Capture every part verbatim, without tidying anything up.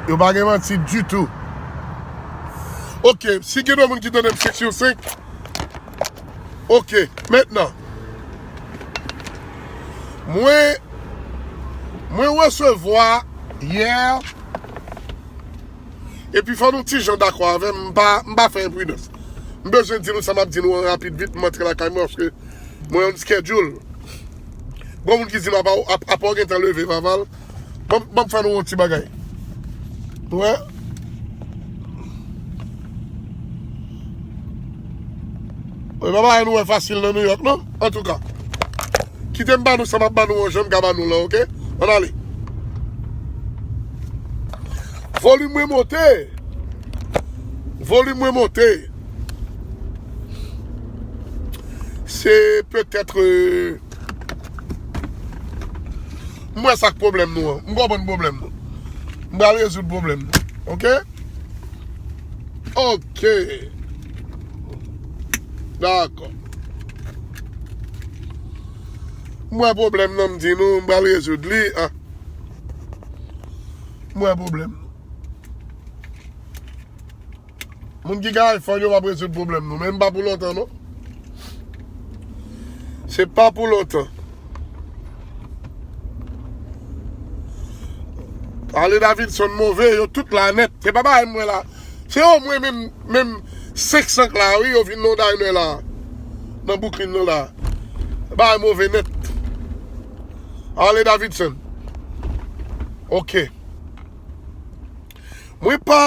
Yo pa gen manti ditou. Ok, si gen de moun ki tande m senk sou senk, ok, mentnan, mwen, mwen resevwa yè, epi fò nou ti jan dakò avè m, m pa, m pa fè enpridans. M bezwen di nou sa m ap di nou an rapid vit, m antre lakay mwen, paske mwen on schedule. Gon moun ki di m apa, apa w gentan leve, Vaval. Ban m, ban m fè nou yon ti bagay. Wè. Wè, pa bagay nou wè fasil nan New York, non? Antouka, kite m ba nou sa m ap ba nou an jan m ka ba nou la, ok? Ann ale. Volim mwen monte. Volim mwen monte. Se petèt, euh, m wè sa k pwoblèm nou an. M konprann pwoblèm nou. M pral rezoud pwoblèm nou. Ok? Ok. Dakò. M wè pwoblèm nan, m di nou, m pral rezoud li. Ah. M wè pwoblèm nou. Moun ki gen iPhone yo p ap rezoud pwoblèm nou, men m pa pou lontan, non. Se pa pou lontan. Ale Davidson, move, yo tout la nèt. Se pa bagay mwen la. Se omwen menm, menm senk san k la, wi, yo vin nan Diner la. Nan Brooklyn nan la. Bagay move nèt. Ale Davidson. Ok. Mwen pa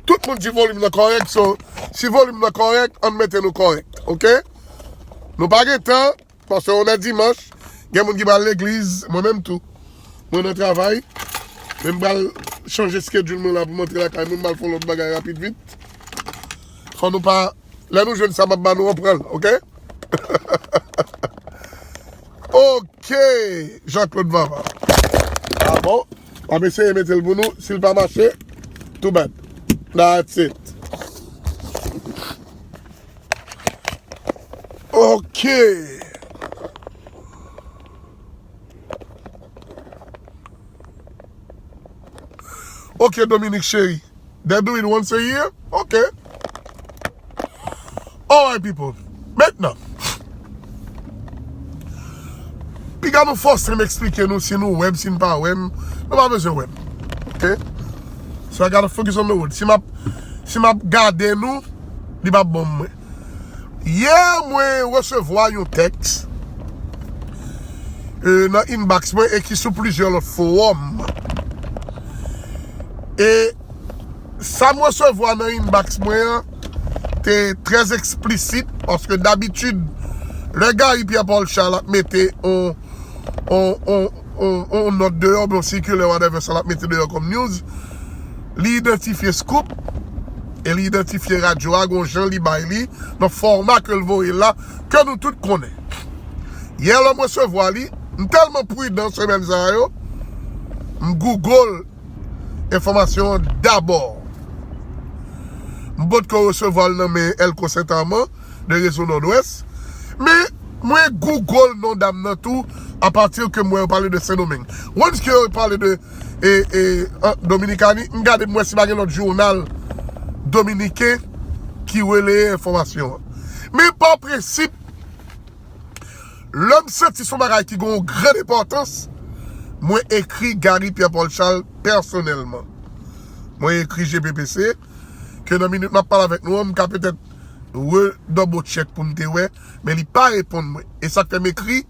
Tout moun di volim nan kòrèk, so, si volim nan kòrèk, ann mete nou kòrèk, ok? Nou pa gen tan, paske on a dimanch, gen moun ki pral legliz, mwen menm tou. Mwen nan travay, men m pral chanje schedule mwen la pou m antre lakay mwen, m pral fè yon lòt bagay rapid vit. Fò nou pa, lè nou jwenn sa m ap ba nou, an pran l, ok? Ok, Jean-Claude Vava. Ah bon? M ap eseye mete l pou nou. Si l pa mache, too bad. That's it. Ok. Ok, Dominique chéri. They do it once a year? Ok. Alright, people. Mentnan, piga nou fòse m eksplike nou si nou wè m, si n pa wè m. Nou pa bezwen wè m. Ok? So I gotta focus on the road. Si m ap, si m ap gade nou, li p ap bon mwen. Yè, mwen resevwa yon tèks, e, nan inbox mwen e ki sou plizyè lòt fowòm. E sa m resevwa nan inbox mwen an te trè eksplisit, paske dabitid, lè Gary Pierre Paul Charles ap mete on, on, on, on, on nòt deyò, oubyen on sikilè, whatever, sa l ap mete deyò kòm news, li idantifye Scoop e li idantifye radyo a, gon jan li bay li, nan fòma ke l voye l la, ke nou tout konnen. Yè lè m resevwa li, m tèlman pridan semèn sa yo, m Google enfòmasyon an dabò. M potko resevwa l nan men Elko Sentaman de Rezo Nòdwès. Men, mwen Google non dam nan tou apati ke m wè yo pale de Sendomeng. Once ke yo pale de e, e, an, Dominikani, m gade m wè si pa gen lòt jounal dominiken ki releye enfòmasyon an. Men pa prensip, lè m santi se yon bagay ki gen yon gran enpòtans, mwen ekri Gary Pierre Paul Charles pèsonèlman. Mwen ekri G P P C, ke nan minit m ap pale avèk nou an, m ka petèt re double check pou m te wè, men li pa reponn mwen. E sa k fè m ekri,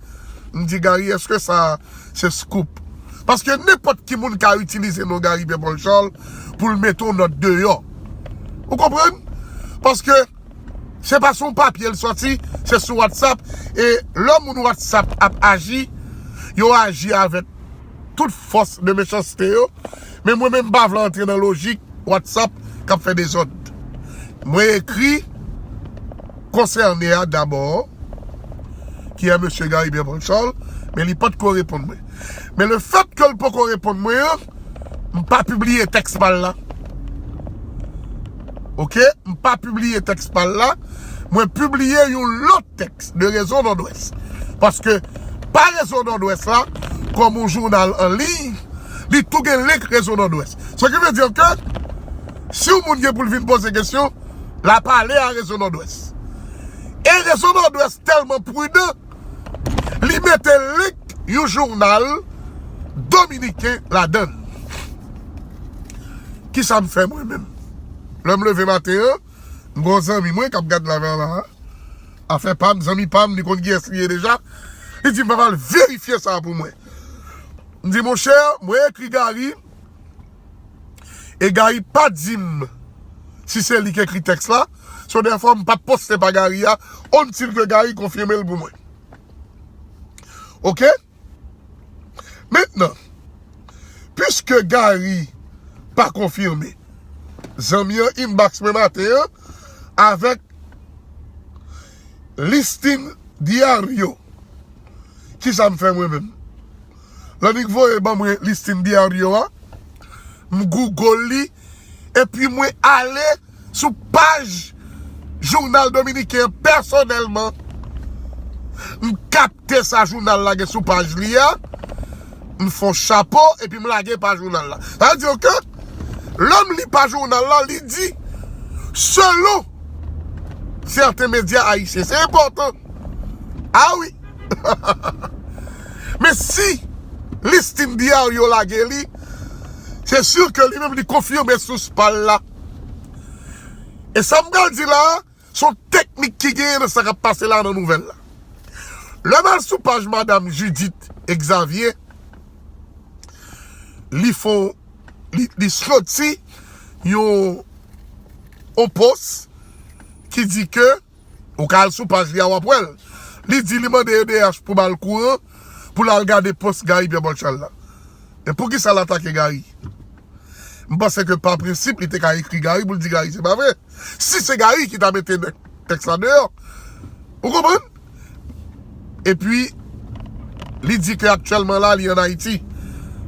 m di, Gary, èske sa se Scoop? Paske nenpòt ki moun ka itilize non Gary Pierre Paul Charles pou l mete yon nòt deyò. Ou konprann? Paske se pa sou yon papye l sòti, se sou WhatsApp. E lè moun WhatsApp ap aji, yo aji avèk tout fòs de mechanste yo. Men mwen menm, m pa vle antre nan lojik WhatsApp k ap fè dezòd. Mwen ekri konsène a dabò, ki è mesye Gary Pierre Paul Charles, men li potko reponn mwen. Men lefètke l poko reponn mwen an, m pa pibliye tèks pa l la. Ok? M pa pibliye tèks pa l la. Mwen pibliye yon lòt tèks de Rezo Nòdwès. Paske pa Rezo Nòdwès la, kòm yon jounal an liy, Li tou gen link Rezo Nòdwès. Ce qui veut dire que si yon moun gen pou l vin poze kesyon, l a pale a Rezo Nòdwès. E Rezo Nòdwès tèlman pridan, li mete link yon jounal dominiken ladan l. Kisa m fè mwen menm? Lè m leve maten an, m gen yon zanmi mwen k ap gad live la. Afè pa m, zanmi pa m, li konn kiyès li ye deja. Li di m pa mal verifye sa pou mwen. M di, monchè, mwen ekri Gary, e Gary pa di m si se li ki ekri tèks la. So, dèfwa, m p ap poste pa Gary a, until ke Gary konfime l pou mwen. Oke? Mentnan, piske Gary pa konfime, zanmi an inbox mwen maten an avèk listing diario. Kisa m fè mwen menm? Lè nèg voye ban mwen listing diario a, m Google li, epi mwen ale sou paj jounal dominiken an pèsonèlman. M kapte sa jounal la gen sou paj li a, m fè yon chapo, epi m lage paj jounal la. Sa vle di ke lè m li paj jounal la, li di, selon sèten medya ayisyen, se enpòtan. A wi. Men si listing diario lage li, se si ke li menm li konfime sous pa l la. E sa m pral di la a, se yon teknik ki genyen nan sa k ap pase la nan nouvèl la. Lè m al sou paj madanm Judith Exavier, li fè yon, li, li soti yon, yon post ki di ke, ou ka al sou paj li a, w ap wè l. Li di li mande E D H pou ba l kouran pou l al gade post Gary Pierre Paul Charles la. Men poukisa l atake Gary? M panse ke pa prensip, li te ka ekri Gary pou l di Gary se pa vre. Si se Gary ki ta mete nèg tèks la deyò. Ou konprann? Epi, li di ke aktyèlman la, li ann Ayiti.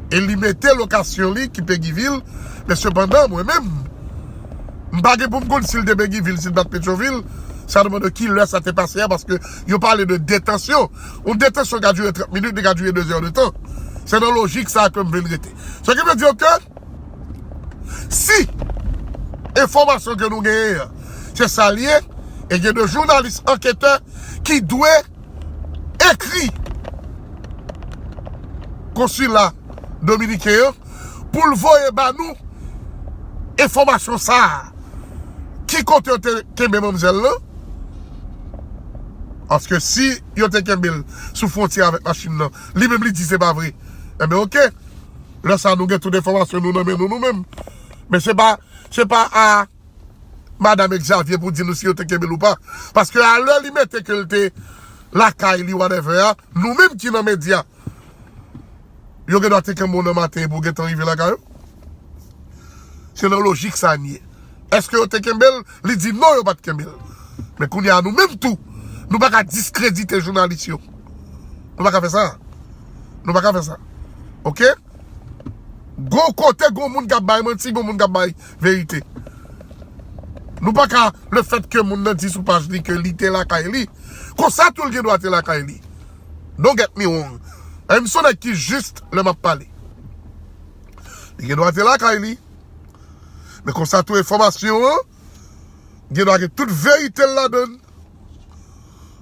E li mete lokasyon li ki Peguy Ville. Men sepandan, mwen menm, m pa gen pou m konn si l te Peguy Ville, si l pa t Petyonvil. Sa depann de ki lè sa te pase a, paske yo pale de detansyon. Yon detansyon ka dire trant minit, li ka dire de zè de tan. Se nan lojik sa a ke m vle l rete. Ce qui veut dire que si enfòmasyon ke nou genyen an, se sa l ye, e gen de jounalis anketè ki dwe ekri konsila dominiken an pou l voye ba nou enfòmasyon sa a. Ki kote yo te kenbe manmzèl lan? Paske si yo te kenbe l sou fwontyè avèk machin nan, li menm li di se pa vre. Enben, oke. Lè sa a, nou gen tout enfòmasyon nou nan men nou, nou menm. Men se pa, se pa a madanm Xavier pou di nou si yo te kenbe l ou pa. Paske a lè li mete ke l te lakay li, whatever a, nou menm ki nan medya, yo gen dwa te kenbe w nan maten pou w gentan rive lakay ou. Se nan lojik sa a n ye. Èske yo te kenbe l? Li di non, yo pa t kenbe l. Men kounye a, nou menm tou, nou pa ka diskredite jounalis yo. Nou pa ka fè sa. Nou pa ka fè sa. Oke? Gon kote, gon moun k ap bay manti, gon moun k ap bay verite. Nou pa ka, le fèt ke moun nan di sou paj li ke li te lakay li, konsa tou l gen dwa te lakay li. Don't get me wrong. E m se yon nèg ki jis lè m ap pale. Li gen dwa te lakay li. Men konsa tou enfòmasyon an, gen dwa gen tout verite l ladan l.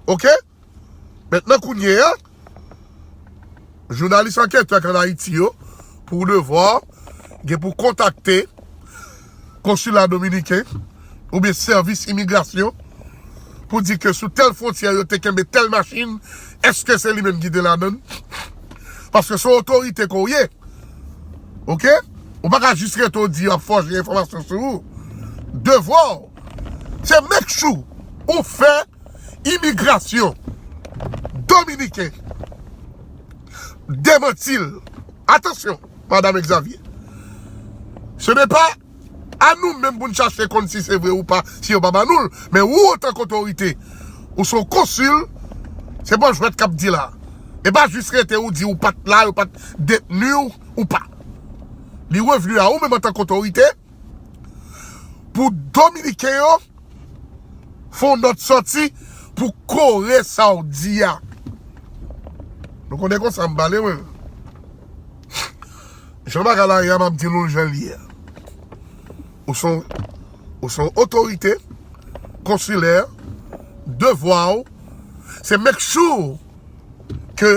Oke? Mentnan kounye a, jounalis anketè k ann Ayiti yo, pou devwa, gen pou kontakte konsila dominiken oubyen sèvis imigrasyon pou di ke sou tèl fwontyè yo te kenbe tèl machin, èske se li menm ki te ladan l? Paske se yon otorite ke w ye. Oke? Ou pa ka jis rete w di y ap fòje enfòmasyon sou ou. Devwa w, se make sure ou fè imigrasyon dominiken demanti l. Atansyon, madanm Xavier. Ce n'est pas a nou menm pou n chache konn si se vre ou pa, si yo pa ba nou l. Men ou, antanke otorite, ou se yon konsil, se pa jwèt k ap di la. E pa jis rete ou di ou pa t la, yo pa t detni w, ou pa. Li revni a ou menm antanke otorite pou dominiken yo fè yon nòt sòti pou kore sa w di a. Nou konnen konsa m pale, mwen. Jan bagay la ye a, m ap di nou jan l ye a. Ou se yon, ou se yon otorite konsilè, devwa w, se make sure ke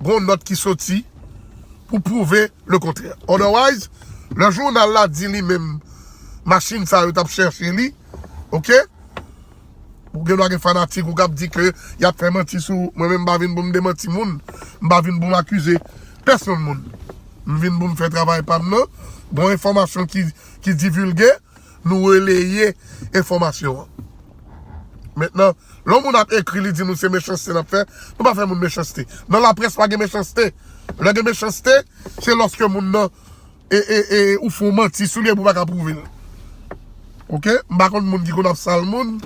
gon nòt ki soti pou pwouve le kontrè. Otherwise, lè jounal la di li menm, machin sa yo t ap chèche li, oke? Ou gen dwa gen fanatik ou k ap di ke y ap fè manti sou ou. Mwen menm, m pa vin pou m demanti moun. M pa vin pou m akize pèsonn moun. M vin pou m fè travay pa m nan. Gon enfòmasyon ki, ki divilge, nou releye enfòmasyon an. Mentnan, lè yon moun ap ekri, li di nou se mechanste n ap fè, nou pa fè moun mechanste. Nan laprès pa gen mechanste. Lè gen mechanste, se lòske moun nan e, e, e, ou fè yon manti sou li epi ou pa ka pwouve l. Oke? M pa konn moun ki konn ap sal moun.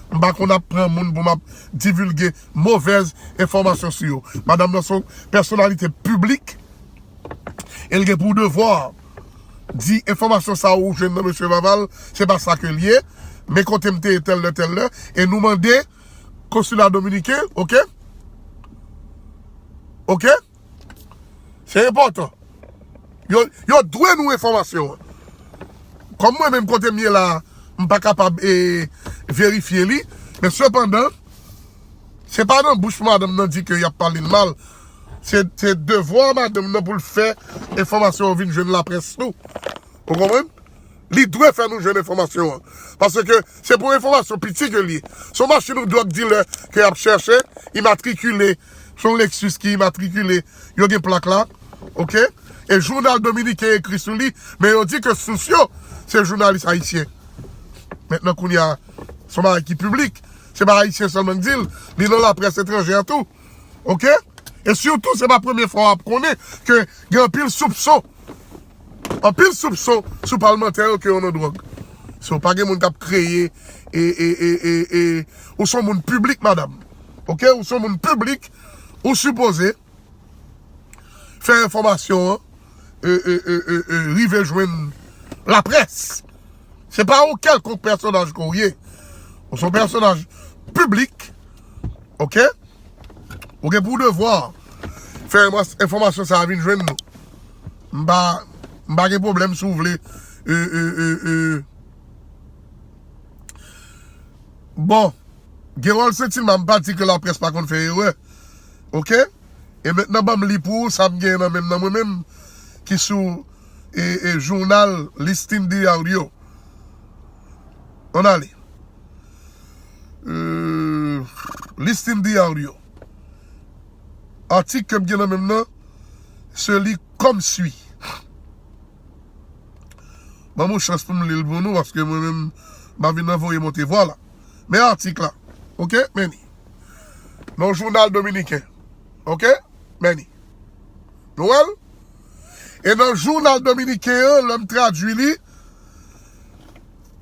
M pa konn ap pran moun pou m ap divilge movèz enfòmasyon sou yo. Madanm nan se yon pèsonalite piblik. E l gen pou devwa di enfòmasyon sa ou jwenn nan mesye Vaval, se pa sa ke l ye. Men kote m te ye tèl lè, tèl lè. E nou mande konsila dominiken, oke? Oke? Se enpòtan. Yo, yo dwe nou enfòmasyon an. Kòm mwen menm kote m ye la, m pa kapab e, verifye li. Men sepandan, se pa nan bouch madanm nan di ke y ap pale l mal. Se, se devwa madanm nan pou l fè enfòmasyon an vin jwenn laprès tou. Ou konprann? Li dwe fè nou jwenn enfòmasyon an. Paske se pou enfòmasyon piti ke l ye. Se yon machin ou dwòg dilè ke y ap chèche, imatrikile. Se yon Lexus ki imatrikile. Yo gen plak la. Oke? E jounal dominiken ekri sou li, men yo di ke sous yo, se jounalis ayisyen. Mentnan kounye a, se yon bagay ki piblik. Se pa ayisyen sèlman k di l, li nan laprès etranje a tou. Oke? E sitou, se pa premye fwa w ap konnen ke gen anpil soupson. Anpil soupson sou palmantè yo ke yo nan dwòg. So, pa gen moun k ap kreye, e, e, e, e, e, ou se yon moun piblik, madanm. Oke? Ou se yon moun piblik, ou sipoze fè enfòmasyon an, e, e, e, e, e, rive jwenn laprès. Se pa yon kèlkonk pèsonaj ke w ye. Ou se yon pèsonaj piblik, oke? Ou gen pou devwa fè enfòmas-, enfòmasyon sa a vin jwenn nou. M pa, m pa gen pwoblèm si w vle. E, e, e, e. Bon, Gerald Saint-Ilma, m pa di ke laprès pa konn fè erè. Oke? E mentnan, ban m li pou ou sa m genyen nan men m nan mwen menm, ki sou, e, e, jounal Listin Diario. Ann ale. Euh, Listin Diario. Atik ke m gen nan men m nan, se li kòm sui. Ban m yon chans pou m li l pou nou, paske mwen menm, m pa vin nan voye monte vwa la. Men atik la. Oke? Men li. Nan jounal dominiken. Oke? Men li. Nou wè l? E nan jounal dominiken an, lè m tradui li,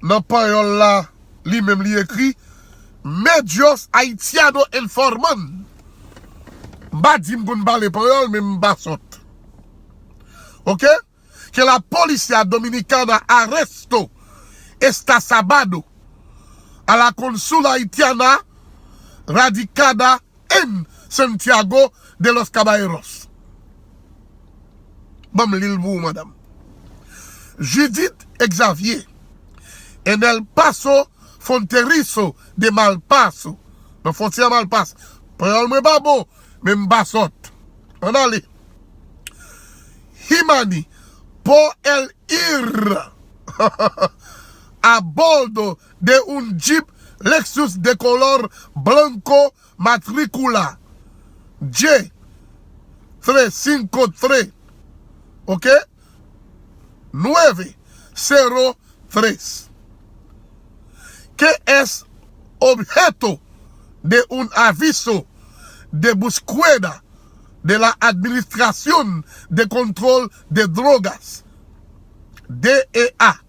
nan panyòl la, li menm li ekri, Medios haitianos informan. M pa di m konn pale panyòl, men m pa sòt. Oke? Que la policía dominicana arrestó este sábado a la cónsul haitiana radicada en Santiago de los Caballeros. Ban m li l pou ou, madanm. Judith Exavier, en el paso fronterizo de Malpaso. Nan fwontyè Malpas. Panyòl mwen pa bon, men m pa sòt. Ann ale. Himani por el ir a bordo de un Jeep Lexus de color blanco matrícula J tres cinco tres, oke? Nueve cero tres, que es objeto de un aviso de búsqueda de la Administración de Control de Drogas, D E A.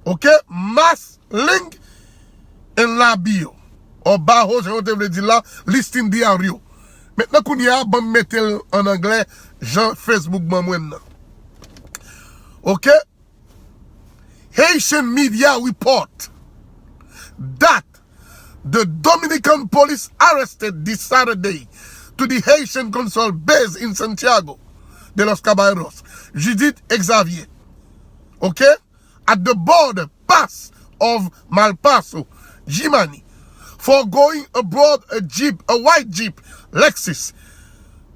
Oke, más link en la bio. Ou bajo, jan yo te vle di la, Listin Diario. Mentnan kounye a, ban m mete l an anglè, jan Facebook ban mwen nan. Oke? Haitian media report that the Dominican police arrested this Saturday to the Haitian consul base in Santiago, de los Caballeros, Judith Exavier, okay, at the border pass of Malpaso, Jimani, for going aboard a Jeep, a white Jeep Lexus,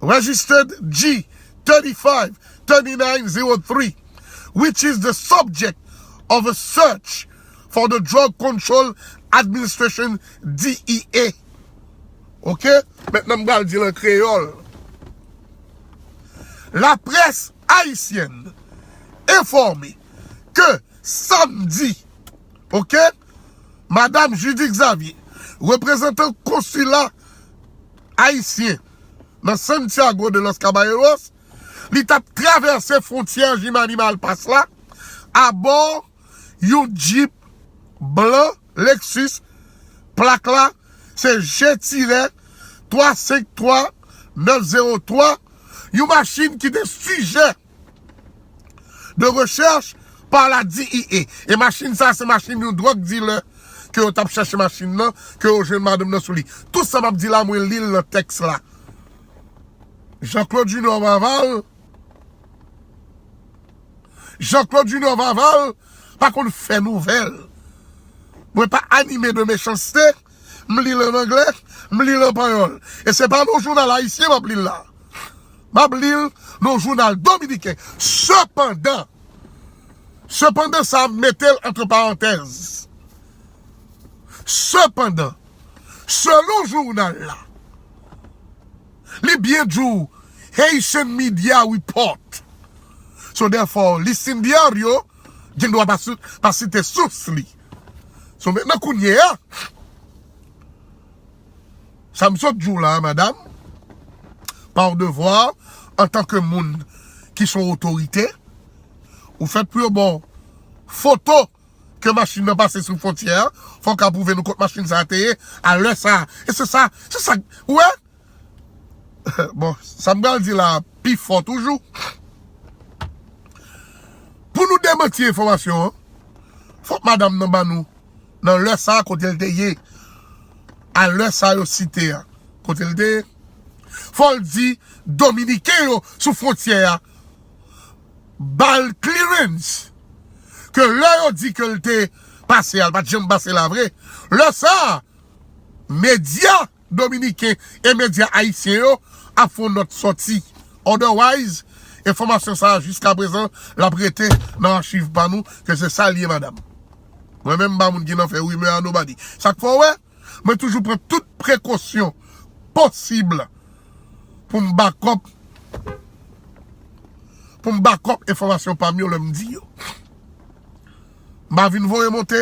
registered G thirty-five thirty-nine zero three, which is the subject of a search for the Drug Control Administration, D E A. Ok? Mentnan m pral di l an kreyòl. Laprès ayisyèn enfòme ke samdi, ok, Madam Judith Xavier, reprezantan konsila ayisyen nan Santiago de los Caballeros, li t ap travèse fwontyè Jimani Malpas la abò yon Jeep blan Lexus, plak la se G tirè twa senk twa nèf zewo twa, yon machin ki te sijè de rechèch pa la D E A. E machin sa, se machin yon drug dealer ke yo t ap chèche machin nan, ke yo jwenn madanm nan sou li. Tout sa m ap di la, mwen li l nan tèks la. Jean Claude Junior Vaval, Jean Claude Junior Vaval pa konn fè nouvèl. Mwen pa anime de mechanste, m li l an anglè, m li l an panyòl. E se pa nan jounal ayisyen m ap li l la. M ap li l nan jounal dominiken. Sepandan, sepandan sa a m mete l antre parantèz. Sepandan, selon jounal la, li byen di w Haitian Media Report. So therefore, Listin Diario gen dwa pa, si- pa site sous li. So mentnan kounye a, sa m sot di w la, madam, pa w devwa, antanke moun ki se yon otorite, ou fèt pou yo ba w foto ke machin nan pase sou fwontyè a, fò w ka pwouve nou kot machin sa a te ye, a lè sa a. E se sa, se sa, ou wè? Bon, sa m pral di la pi fò toujou. Pou nou demanti enfòmasyon an, fòk madanm nan ba nou nan lè sa a kote l te ye, a lè sa yo site a, kote l te ye. Fò l di Dominiken yo sou fwontyè a ba l clearance ke lè yo di ke l te pase a, l pa t janm pase la vre. Lè sa a, medya dominiken e medya ayisyen yo ap fè yon nòt sòti. Otherwise, enfòmasyon sa a jiska prezan, l ap rete nan achiv pa nou, ke se sa l ye, madam. Mwen menm, m pa moun ki nan fè rimè a nobody. Sa k fè w wè, mwen toujou pran tout prekosyon posib pou m back up, pou m back up enfòmasyon pa m yo lè m di yo. M pa vin voye monte,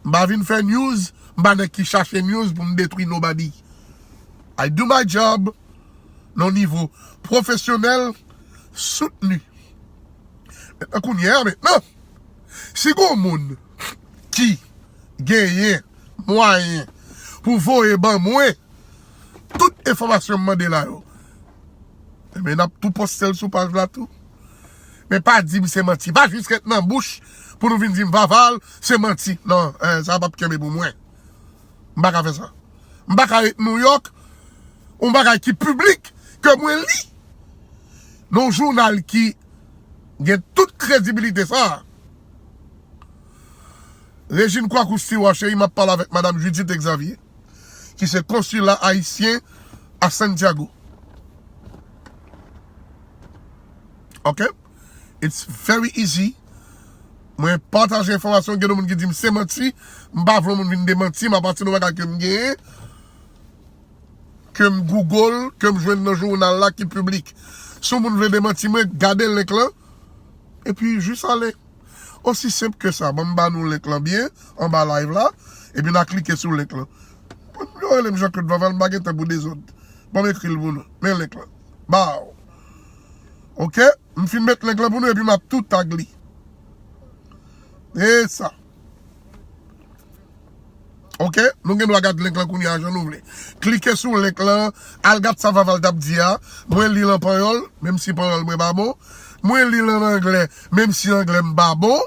m pa vin fè news, m pa nèg ki chache news pou m detwi nobody. I do my job nan nivo pwofesyonèl, soutni. Mentnan, kounye a mentnan, si gon moun ki genyen mwayen pou voye ban mwen tout enfòmasyon m mande la yo, ebyen, n ap tou poste l sou paj la tou. Men pa di m se manti. Pa jis ret nan bouch pou nou vin di m Vaval, se manti. Non, eh, sa p ap kenbe pou mwen. M pa ka fè sa. M pa ka ret Nouyòk, yon bagay ki piblik, ke mwen li nan yon jounal ki gen tout kredibilite sa a. Rejin Kwakousti, wa cheri, m ap pale avèk Madam Judith Exavier, ki se konsila ayisyen a Santiago. Ok? It's very easy. Mwen pataje enfòmasyon, gen de moun ki di m se manti, m pa vle moun vin demanti m apati de bagay ke m genyen, ke m Google, ke m jwenn nan jounal la ki piblik. Si yon moun vle demanti mwen, gade link lan, epi jis ale. Osi senp ke sa. Ban m ba nou link lan byen, anba live la, epi n a klike sou link lan. Yo rele m Jean Claude Vaval, m pa gen tan pou dezòd. Ban m ekri l pou nou. Men link lan. Baw. Ok? M fin met link lan pou nou, epi m ap tou tag li. E sa. Ok? Nou gen dwa gad link lan kounye a jan nou vle. Klike sou link lan, al gad sa Vaval t ap di a. Mwen li l an panyòl, menm si panyòl mwen pa bon. Mwen li l an anglè, menm si anglè m pa bon.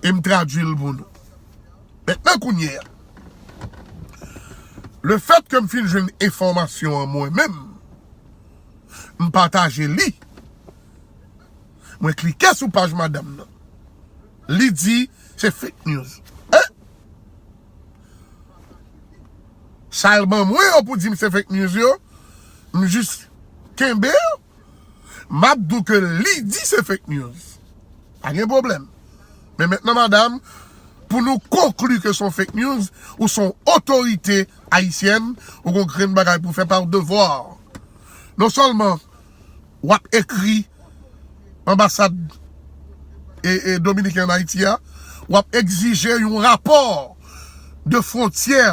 E m tradui l pou nou. Mentnan kounye a, lefèt ke m fin jwenn enfòmasyon an mwen menm, M pataje li. Mwen klike sou paj madanm nan. Li di se fake news. Hein? Sa l ban mwen yo pou di m se fake news yo, m jis kenbe yo. M ap di w ke li di se fake news. Pa gen pwoblèm. Men mentnan, madanm, pou nou konkli ke se yon fake news, ou se yon otorite ayisyèn, ou gen yon grenn bagay pou fè pa w devwa. Non sèlman w ap ekri anbasad e, e dominiken an Ayiti a, w ap egzije yon rapò de fwontyè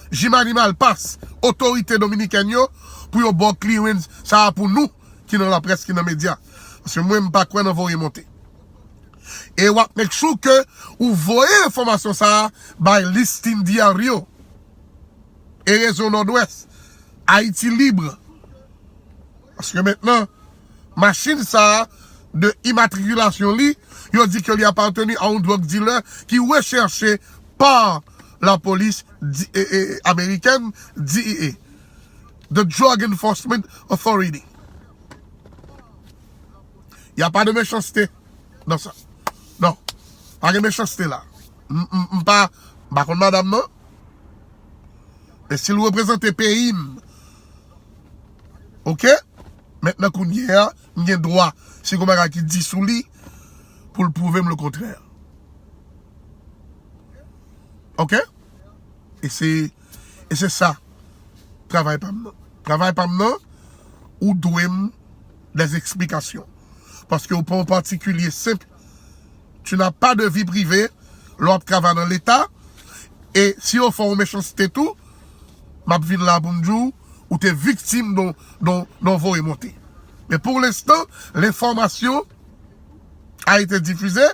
Jimani Malpas, otorite dominikèn yo, pou yo ba w clearance sa a pou nou ki nan laprès, ki nan medya. Paske mwen, m pa kwè nan voye monte. E w ap make sure ke ou voye enfòmasyon sa a bay Listín Diario e Rezo Nòdwès, Ayiti Lib. Paske mentnan, machin sa a, de imatrikilasyon li, yo di ke li apateni a yon drug dealer ki rechèche pa lapolis di, e, e, amerikèn, D E A, the Drug Enforcement Authority. Y a pas de méchanceté dans ça. Non. Pa gen mechanste la. M, m, m pa, m pa konn madanm nan. Men si l reprezante peyi m, oke? Mentnan kounye a, m gen dwa, si gon bagay ki di sou li, pou l pwouve m lekontrè. Oke? E se, e se sa, travay pa m nan. Travay pa m nan, ou dwe m des explications. Paske ou pa yon patikilye senp. Tu n'as pas de vie privée, lè w ap travay nan Leta, e si yo fè w mechanste tou, m ap vin la pou m di w, ou te viktim don, don, don voye monte. Men pour l'instant, l'information a été diffusée,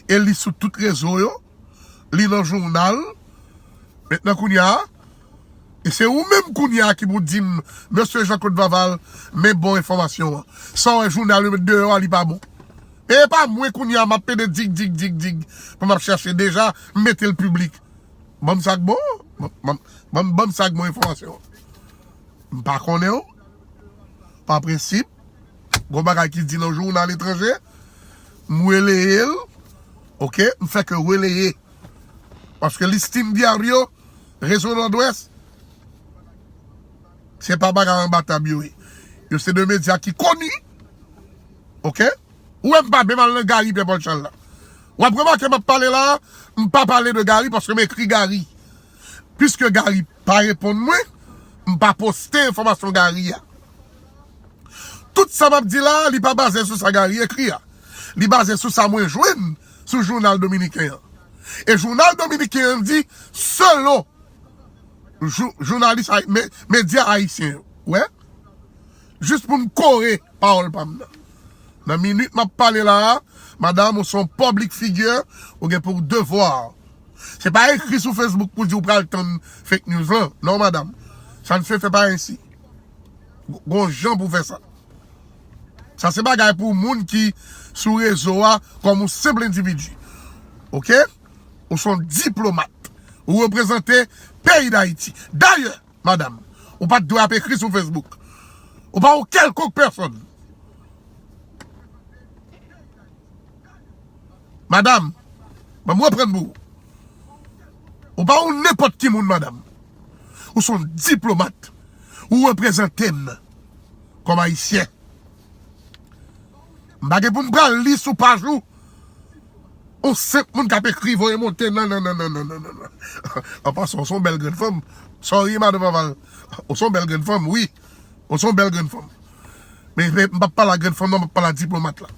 e li sou tout rezo yo, li nan jounal. Mentnan kounye a, e se ou menm kounye a ki pou di m, Mesye Jean Claude Vaval, men bon enfòmasyon an. Sa w wè jounal yo met deyò a, li pa bon. E pa mwen kounye a, m ap pede dig, dig, dig, dig, pou m ap chache deja, m mete l piblik. Ban m sa k bon, ban, ban, ban, ban m sa k bon enfòmasyon an. M pa konnen w. Pa prensip, gon bagay ki di nan jounal etranje, m releye l, oke, m fè ke releye. Paske Listín Diario, Rezo Nòdwès, se pa bagay anba tab yo ye. Yo se de medya ki koni, oke? Ou wè m pa menm al nan Gary Pierre Paul Charles la. W ap remake m ap pale la, m pa pale de Gary paske m ekri Gary. Piske Gary pa reponn mwen, m pa poste enfòmasyon Gary a. Tout sa m ap di la, li pa baze sou sa Gary ekri a. Li baze sou sa mwen jwenn sou jounal dominiken an. E jounal dominiken an di, selon jou-, jounalis ay-, me-, medya ayisyen yo. Wè? Jis pou m kore pawòl pa m nan. Nan minit m ap pale la a, madanm, ou se yon public figure, ou gen pou devwa. Se pa ekri sou Facebook pou di ou pral tann fake news lan. Non, madanm. Ça ne se fait pas ainsi. Gon jan pou fè sa. Sa se bagay pou moun ki sou rezo a kòm yon senp endividi. Oke? Ou se yon diplomat. Ou reprezante peyi Dayiti. Dayè, madanm, ou pa t dwe ap ekri sou Facebook. Ou pa yon kèlkonk pèsòn. Madanm, ban m reprann pou ou. Ou pa yon nenpòt ki moun, madanm. Ou se yon diplomat. Ou reprezante m kòm ayisyen. M pa gen pou m pral li sou paj ou. Yon senp moun k ap ekri voye monte, non, non, non. An pasan, ou se yon bèl grenn fanm. Sorry, madan Vaval. Ou se yon bèl grenn fanm, wi. Ou se yon bèl grenn fanm. Men, men m p ap pale a grenn fanm nan, m ap pale a diplomat la.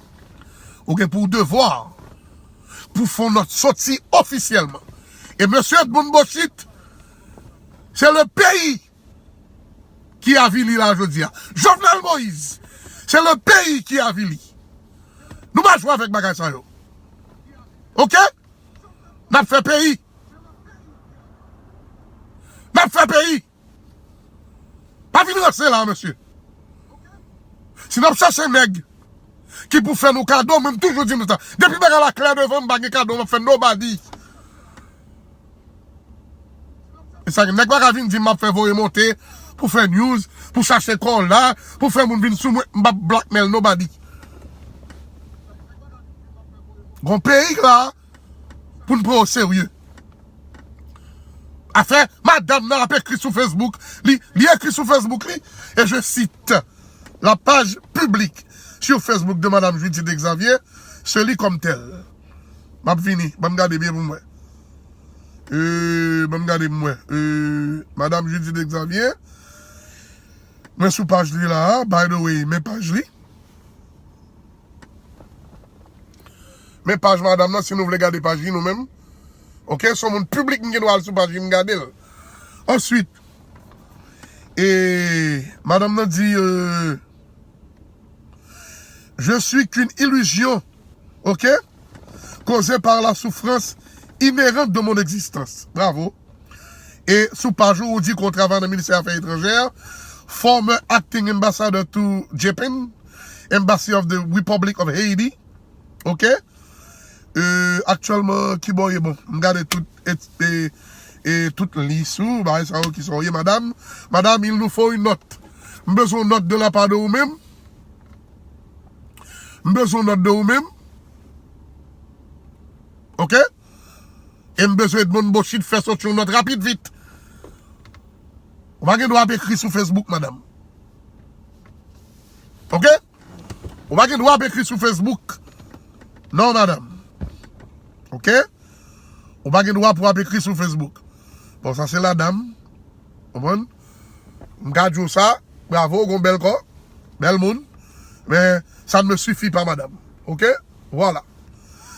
Ou gen pou devwa pou fè yon nòt soti ofisyèlman. E mesye Edmond Bochit, se le peyi ki avili la jodi a. Jovenel Moïse, se le peyi ki avili. Nou pa jwe avèk bagay sa yo. Oke? N ap fè peyi. N ap fè peyi. Pa vin ranse la, mesye. Si n ap chache nèg ki pou fè nou kado, mwen m toujou di nou sa. Depi bagay la klè devan m, m pa gen kado m ap fè nobody. E sa, nèg pa ka vin di m ap fè voye monte pou fè news, pou chache kò la, pou fè moun vin sou mwen, m p ap blackmail nobody. Gon peyi la, pou n pran o serye. Afè madanm nan ap ekri sou Facebook, li, li ekri sou Facebook li, et je cite, la page publique sur Facebook de Madame Judith Xavier se lit comme tel. M ap vini, ban m gade byen pou m wè. Euh, ban m gade pou m wè. Euh, Madame Judith Xavier, mwen sou paj li la, by the way, men paj li. Men paj madanm nan, si nou vle gade paj li nou menm. Ok, se yon moun piblik, m gen dwa al sou paj li, m gade l. Answit, e, madanm nan di, euh, je suis qu'une illusion, ok, causée par la souffrance inhérente de mon existence. Bravo. E sou paj ou, ou di ke w travay nan ministè afè etranjè, former acting ambassador to Japan, embassy of the Republic of Haiti. Ok? Euh, aktyèlman, kibò w ye? Bon, m gade tout, e, e, e, tout lis ou, bagay sa yo ki sa w ye, madam. Madam, il nous faut une note. M bezwen yon nòt de la part de ou menm. M bezwen yon nòt de ou menm. Ok? E m bezwen Edmond Bochit fè soti yon nòt rapid vit. Ou pa gen dwa ap ekri sou Facebook, madam. Ok? Ou pa gen dwa ap ekri sou Facebook. Non, madam. Ok? Ou pa gen dwa pou ap ekri sou Facebook. Bon, sa se la dam. Konprann? M ka di w sa, bravo, ou gon bèl kò, bèl moun. Men, ça ne me suffit pas, madame. Ok? Voilà.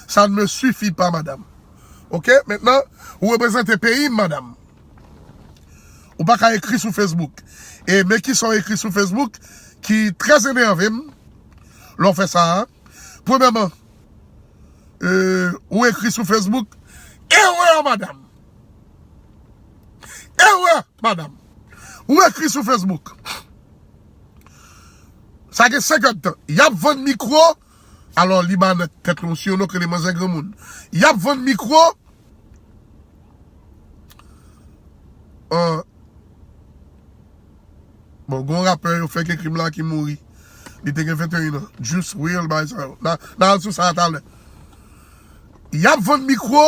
Ça ne me suffit pas, madame. Ok? Mentnan, ou reprezante peyi m, madam. Ou pa ka ekri sou Facebook. E men kisa w ekri sou Facebook ki trè enève m lè w fè sa a. Premyèman, euh, ou ekri sou Facebook, erè, madam. Erè, madam. Ou ekri sou Facebook. Sa gen senk èdtan. Y ap vann mikwo. Alò, li ba nan tèt nou, si yo non k rele manzè granmoun. Y ap vann mikwo. Euh, bon, gon rapè yo fè ke krim la ki mouri. Li te gen venteyen an. Juice world, bagay sa yo. N a, n a al sou sa talè. Y ap vann mikwo,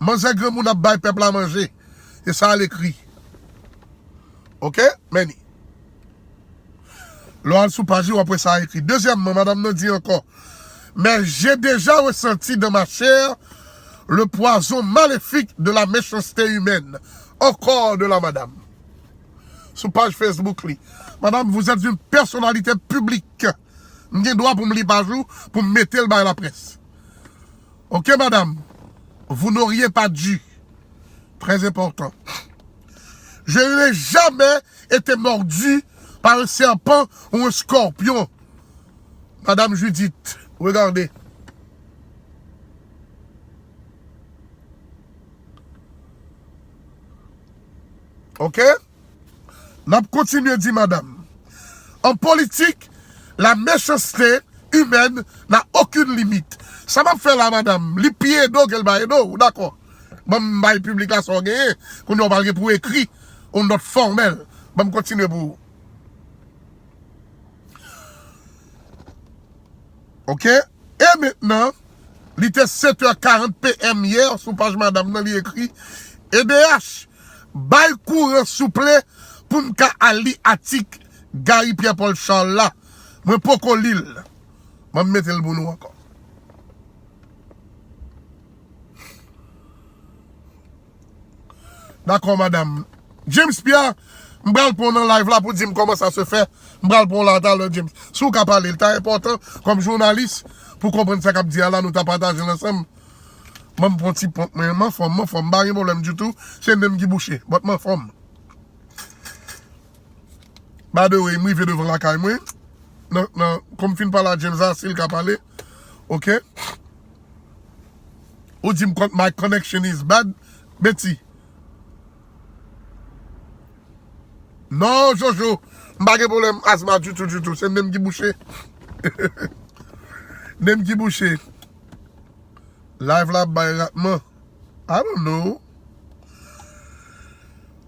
manzè granmoun ap bay pèp la manje. E sa l ekri. Ok? Many. Lè w al sou paj li, w ap wè sa ekri. Dezyèmman, madanm nan di ankò, mais j'ai déjà ressenti dans ma chair le poison maléfique de la méchanceté humaine. Encore de la madame. Sou paj Facebook li. Madame, vous êtes une personnalité publique. M gen dwa pou m li paj ou, pou m mete l bay laprès. Ok, madame, vous n'auriez pas dû. Très important. Je n'ai jamais été mordu par un serpent ou un scorpion. Madame Judith, regardez. Ok? N ap kontinye di, madam. En politique, la méchanceté humaine n'a aucune limite. Sa m ap fè la, madam, li pi ede w ke l pa ede w, dakò? Ban m bay piblik la sa w genyen. Kounye a w pral gen pou ekri yon nòt fòmèl. Ban m kontinye pou ou. Ok? E mentnan, li te sèt è karant P M yè, sou paj madanm nan, li ekri, E D H, bay kouran souple pou m ka al li atik Gary Pierre Paul Charles la. Mwen poko li l. Ban m mete l pou nou ankò. Dakò, madam. James Pierre, m pral pran w nan live la pou di m kòman sa se fè. M pral pran w la talè, James. Si w ka pale, l ta enpòtan kòm jounalis pou w konprann sa k ap di a la, nou ta pataje l ansanm. Ban m pran ti pwent mwen, m anfòm, m anfòm, m pa gen pwoblèm ditou. Se nen m ki bouche, but m anfòm. By the way, m rive devan lakay mwen. Nan, nan, kòm m fin pale a James la, si l ka pale. Ok? Ou di m kon-, my connection is bad. Betty. Non, Jojo. M pa gen pwoblèm asma ditou, ditou. Se nen m ki bouche. Nen m ki bouche. Live la ap bay ratman. I don't know.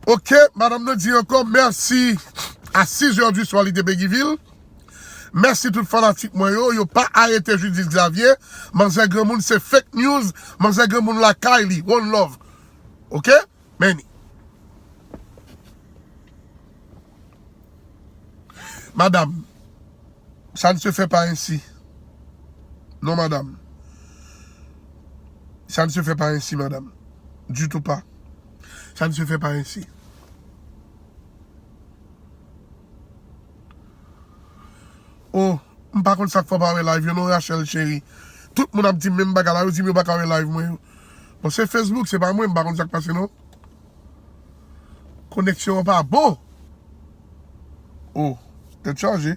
Ok, madanm nan di ankò, merci A sis zè di swa, li te Péguy Ville. Mèsi tout fanatik mwen yo. Yo pa arete Judith Xavier. Manzè granmoun se fake news. Manzè granmoun lakay li. One love. Ok? Many. Madame, ça ne se fait pas ainsi. Non, madame. Ça ne se fait pas ainsi, madame. Du tout pas. Ça ne se fait pas ainsi. Oh, m pa konn sa k fè w pa wè live yo non, Rachel cheri. Tout moun ap di m menm bagay la, yo di m yo pa ka wè live mwen yo. Bon, se Facebook, se pa mwen, m pa konn sa k pase non. Koneksyon an pa bon. Oh, tèt chaje.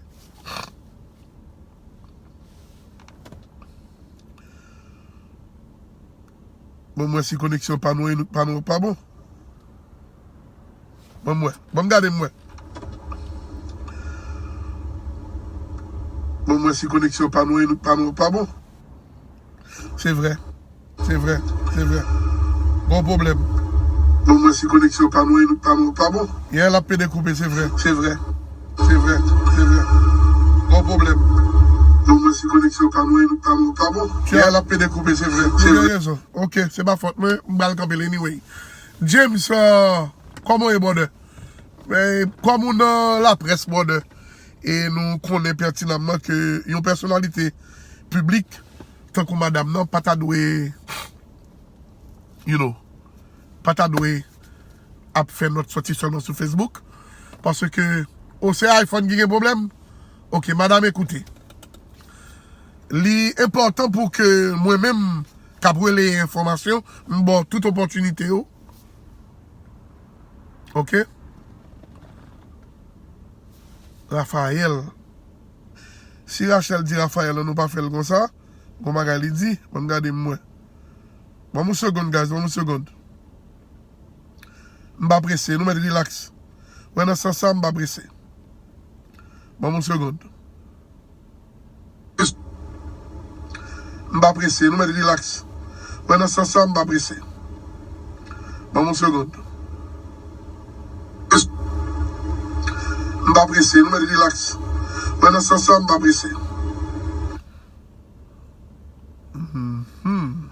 Bon, mwen si koneksyon pa nou, pa nou pa bon. Ban m wè. Ban m gade m wè. Ban m wè si koneksyon pa nou, pa nou pa bon. Se vre. Se vre. Se vre. Gon pwoblèm. Ban m wè si koneksyon pa nou, pa nou pa bon. Yè l ap pede koupe, se vre. Se vre. Se vre. Se vre. Gon pwoblèm. Ban m wè si koneksyon pa nou, pa nou pa bon. Yè l ap pede koupe, se vre. Se vre. Ou gen rezon. Ok, se pa fòt mwen, m pral kanpe l anyway. James, euh, kòman w ye, brother? Men, kòm ou nan laprès, brother, e nou konnen pètinamman ke yon pèsonalite piblik, tankou madanm nan, pa ta dwe, you know, pa ta dwe ap fè nòt sòti sèlman sou Facebook. Paske, o, se iPhone ki gen pwoblèm? Ok, madanm, ekoute. Li enpòtan pou ke mwen menm k ap releye enfòmasyon, m ba w tout opòtinite yo. Ok? Raphaël. Si Rachel di Raphaël, an nou pa fè l konsa, gon bagay li di, ban m gade m wè. Ban m yon segonn, guys, ban m yon segonn. M pa prese, nou mèt relax. Wè nan sans sa, m pa prese. Ban m yon segonn. M pa prese, nou mèt relax. Wè nan sans sa, m pa prese. Ban m yon segonn. M pa prese, nou mèt relax. Wè nan sans sa, m pa prese. Mhm.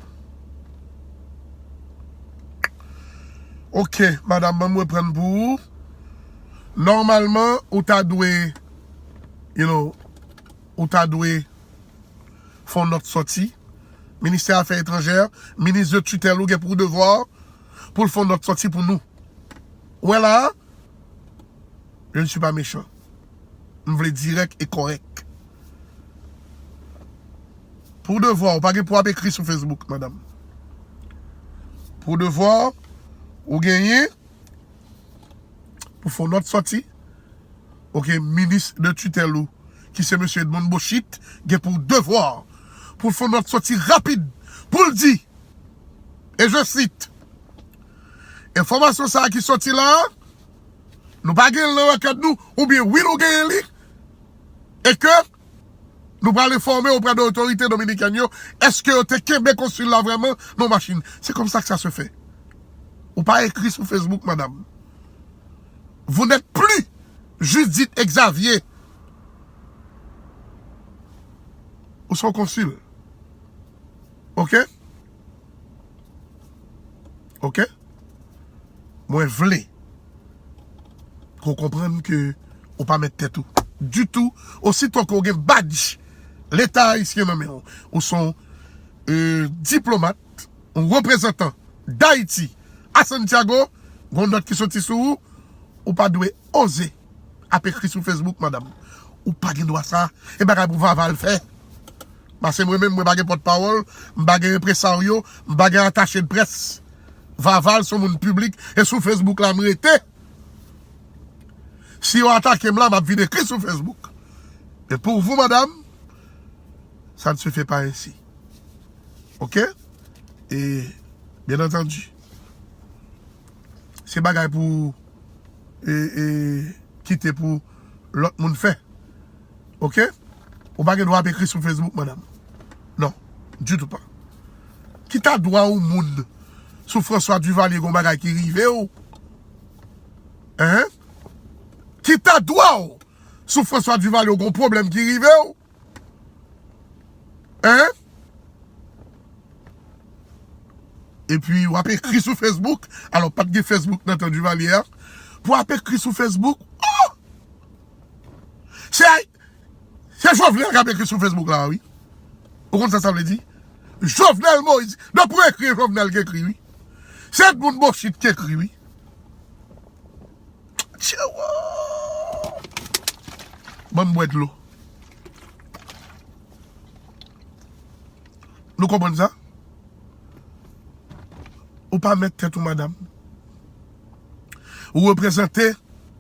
Ok, madanm, ban m reprann pou ou. Nòmalman, ou ta dwe, you know, ou ta dwe fè yon nòt sòti. Ministè Afè Etranjè, minis de titèl ou gen pou devwa pou l fè yon nòt sòti pou nou. Ou wè la a? Je ne suis pas méchant. M vle dirèk e kòrèk. Pou devwa, ou pa gen pou ap ekri sou Facebook, madanm. Pou devwa, ou genyen pou fè yon nòt sòti. Ok, minis de titèl ou, ki se mesye Edmonde Bochit, gen pou devwa pou l fè yon nòt sòti rapid pou l di, e je cite, enfòmasyon sa a ki sòti la a, nou pa gen l nan rèkòd nou, oubyen wi nou genyen li, e ke nou pral enfòme oprè de otorite dominikèn yo, èske yo te kenbe konsil la vrèman nan machin. Se konsa ke sa se fè. Ou pa ekri sou Facebook, madanm. Vous n'êtes plus Judith Xavier. Ou se yon konsil. Ok? Ok? Mwen vle ke w konprann ke ou pa mèt tèt ou ditou. Osito ke w gen badj Leta ayisyen nan men w, ou se yon, euh, diplomat, yon reprezantan Dayiti a Santiago, gon nòt ki soti sou ou, ou pa dwe oze ap ekri sou Facebook, madanm. Ou pa gen dwa sa. E bagay pou Vaval fè. Paske mwen menm, mwen pa gen pòtpawòl, m pa gen enpresaryo, m pa gen atache de près. Vaval se yon moun piblik, e sou Facebook la m rete. Si yo atake m la, m ap vin ekri sou Facebook. Men pou vou, madanm, sa n se fè pa ensi. Ok? E, byen antandi, se bagay pou, e, e, kite pou lòt moun fè. Ok? Ou pa gen dwa ap ekri sou Facebook, madanm. Non, ditou pa. Ki ta dwa ou moun sou François Duvalier gon bagay ki rive w? Hein? Ki ta dwa w sou François Duvalier, ou gon pwoblèm ki rive w. Hein? Epi w ap ekri sou Facebook. Alò, pa t gen Facebook nan tan Duvalier a. Pou w ap ekri sou Facebook. Oh! Se, se Jovenel k ap ekri sou Facebook la, wi. Ou konn sa sa vle di? Jovenel Moïse. Non, pou ekri, Jovenel ki ekri, wi. Se moun bochit ki ekri, wi. Tchewo! Ban m bwè dlo. Nou konprann sa? Ou pa mèt tèt ou, madanm. Ou reprezante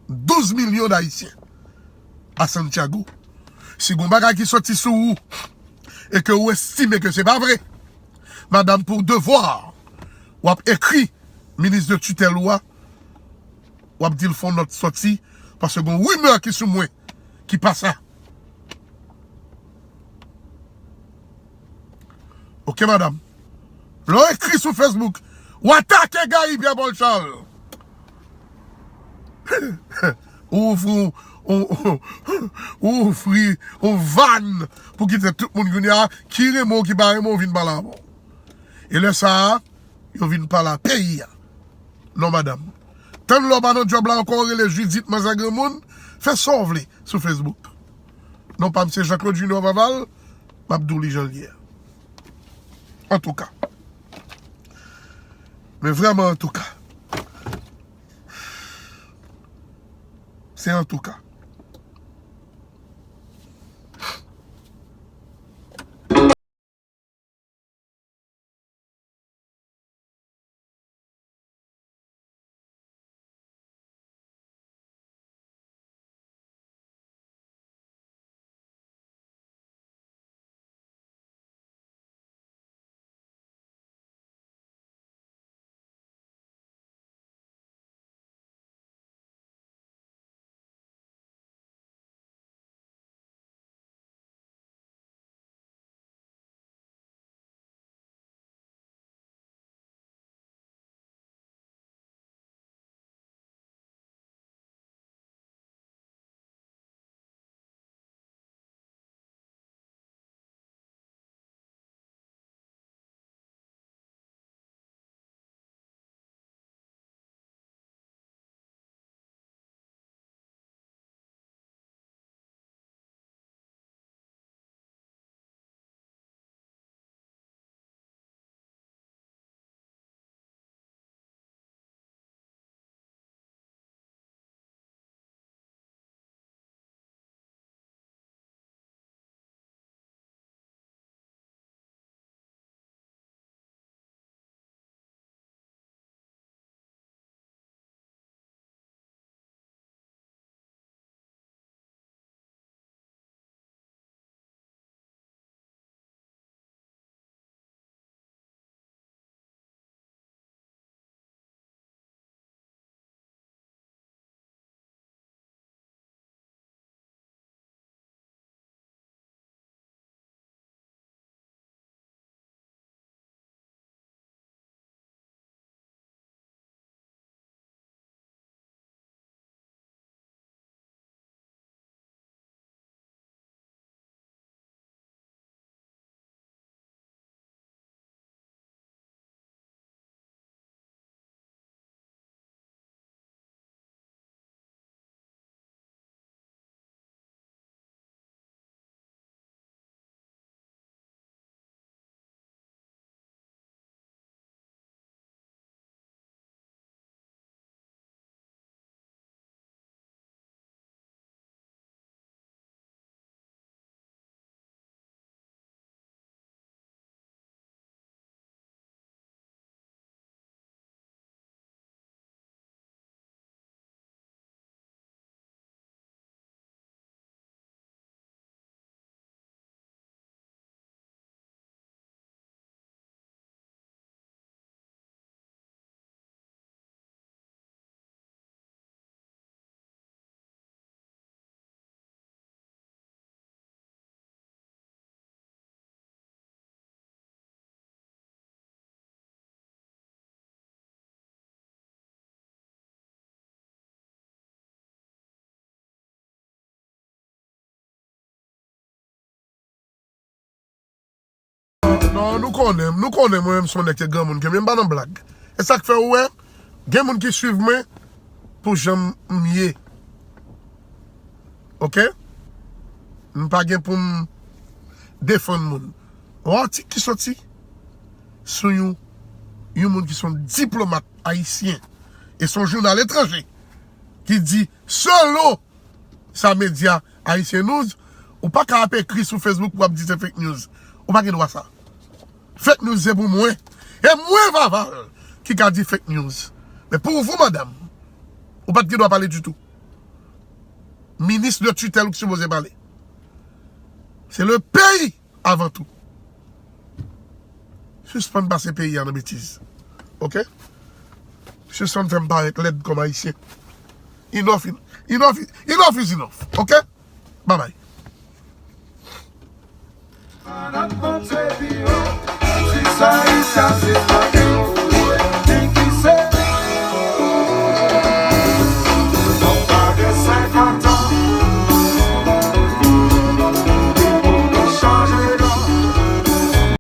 douz milyon d Ayisyen a Santiago. Si gon bagay ki soti sou ou e ke ou estime ke se pa vre, madanm, pou devwa, w ap ekri minis de titèl ou a, w ap di l fè yon nòt sòti, paske gon rimè ki sou mwen, ki pa sa. Oke, madanm. Lè w ekri sou Facebook, w atake Guy Pierre Paul Charles. Ou ouvri, ou, ou, ou ouvri yon vàn pou kite tout moun kounye a, ki renmen w, ki pa renmen w, vin pale avè w. E lè sa a, yo vin pale a peyi a. Non, madanm. Tann lè w pa nan djòb la ankò, w rele Judith manzè granmoun, fè sa w vle sou Facebook. Non pa m se Jean Claude Junior Vaval, m ap di w li jan l ye a. Antouka. Men vrèman antouka. Se antouka. Non, nou konnen, nou konnen mwen menm se yon nèg ki granmoun ke m ye, m pa nan blag. E sa k fè ou wè, gen moun ki swiv mwen pou jan m ye. Oke? M pa gen pou m defann moun. Yon atik ki soti sou yon, yon moun ki se yon diplomat ayisyen. E se yon jounal etranje ki di, selon sa medya Haitian News, ou pa ka ap ekri sou Facebook pou ap di se fake news. Ou pa gen dwa sa. Fake news se pou mwen. E mwen, Vaval, ki ka di fake news. Men pou vous, madame, ou pa t gen dwa pale ditou. Minis de tutèl ou ki sipoze pale. Se le peyi avan tou. Sispann pase peyi a nan betiz. Oke? Sispann fè m parèt lèd kòm ayisyen. Enough, enough, enough is enough. Oke? Bye bye.